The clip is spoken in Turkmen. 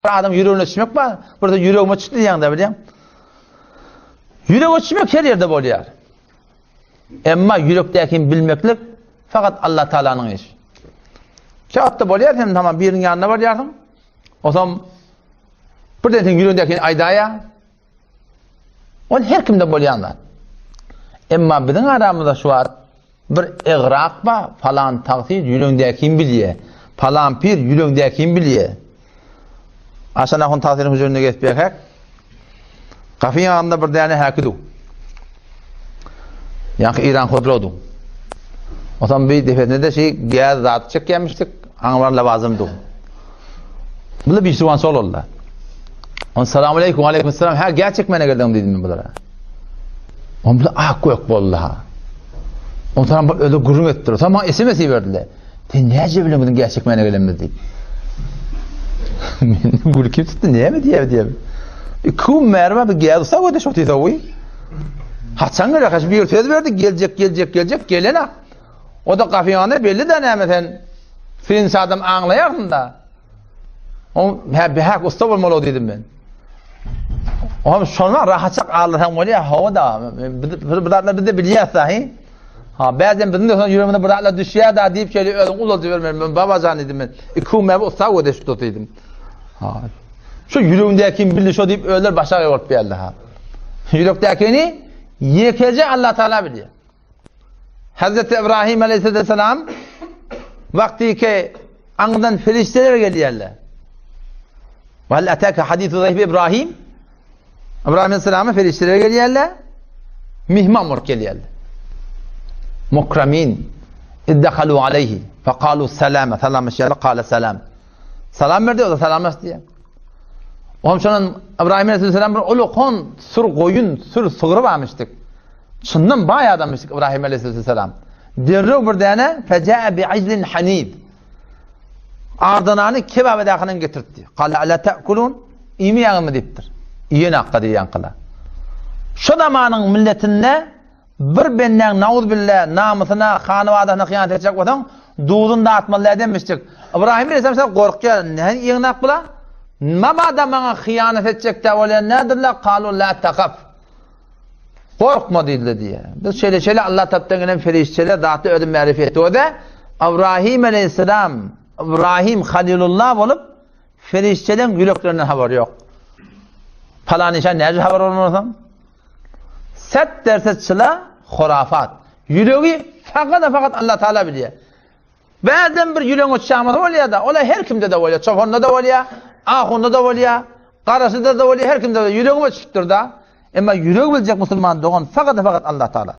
Bir adam ýüregine çümek bar, bir de ýüregime çüt diýýäň-de bilýäň. Ýürege çümek her ýerde bolýar. Emma ýürekdäkini bilmeklik fakat Allah Taalanyň işi. Käwagtda bolýar sen tamam biriniň ýanyna barýarsyň. Osam birden sen ýüregindäkini aýdaýar. Ol her kimde bolýan zat. Emma biziň aramyzda şu wagt bir egrak bar, falan tagsyr ýüregiňdäkini bilýär. Falan pir ýüregiňdäkini bilýär. Aşan ahun tagsyryň hüjründe gezip ýörkäk, gapyň agzynda bir däne häki dur. Ýaňky Iran Hodro dur. Otam bir depesinde-de şi gäz zat çekýärmişdik, aňbar lawazym dur. Bular bir suwan sol oldular. On salam aleyküm, aleyküm selam. Ha, gäz çekmäne geldiň diýdim men bulara. On bular ak gök boldy ha. On salam bir özi gürrüň etdiler. Soň maňa SMS iberdiler. Sen näce bilen biziň gäz çekmäne gelenimizi diýip. Men gülkim tutdy, näme diýer diýip. İki gün bäri bar bir gäz ussa göde şo tizowy. Haçan geler, haç bir söz berdi, geljek, geljek, geljek, gelen O da gafyňanda belli de näme sen synç adam aňlaýarsyň da. O hä behak usta bolmaly diýdim men. Oňa şonda rahatçak alsaň bolýar, hawa da. Bir zatlar biz de bilýäs dahi. Ha, bäzem biziň de ýüregimize bir zatlar düşýär da diýip şeýle özüň ulaldy bermeli. Men babajan diýdim men. İki gün bäri usta gödeş tut diýdim. Ha. Şu ýüregindäkini bildi şo diýip özler başa bolup geldi ha. Ýürekdäkini ýekeje Allah Taala bilýär. Hazreti İbrahim aleyhisselam wagty ki aňdan perişdeler gelýärler. Wal ataka hadithu zayf İbrahim İbrahim aleyhisselama perişdeler gelýärler. Mihman bolup gelýärler. Mukramin iddakalu aleyhi fekalu selama salamlaşýarlar kale selam. Salam berdi o da salamlaşdy diýýär. Oňam şondan İbrahim aleyhisselam bir ulukon sür goýun, sür sygry barmyşdyk. Çyndan baý adamyşdyk İbrahim aleyhisselam. Derrew bir däne fecae bi ijlin hanid. Ardanany kebap edähinen getirtdi. Kale ala ta'kulun iýmeýäňizmi diýipdir. Iýen hakda diýýän kyla. Şo zamanyň milletinde Bir bendäň nauzbilla namysyna, hanybadasyna hyýanat etjek bolsaň, duzuny datmaly däl demişdik. Ybrahym aleyhisselam şa gorkýar, nähili ýygnak bula? Mabada maňa hyýanat etjek-dä bolýan nädirler? Kalu la tahaf. Gorkma diýdiler diýýär. Biz şeýle-şeýle Allah tarapdan gelen perişdeler zatly özüni märif etdi. O-da Ybrahym aleyhisselam, Ybrahym Halilullah bolup, perişdeleriň ýüreklerinden habary ýok. Palan işan näce habar bolmasaň? Set derse çyla horafat. Ýüregi fakat fakat Allah Taala bilýär. Bäzden bir ýüregiň uçýamyzy bolýar-da, ola her kimde-de bolýar, çopanda-da bolýar, ahunda-da bolýar, garaşyda-da bolýar, her kimde-de ýüregiň uçupdyr-da. Emma ýüregi biljek musulman dogan fakat fakat Allah Taala.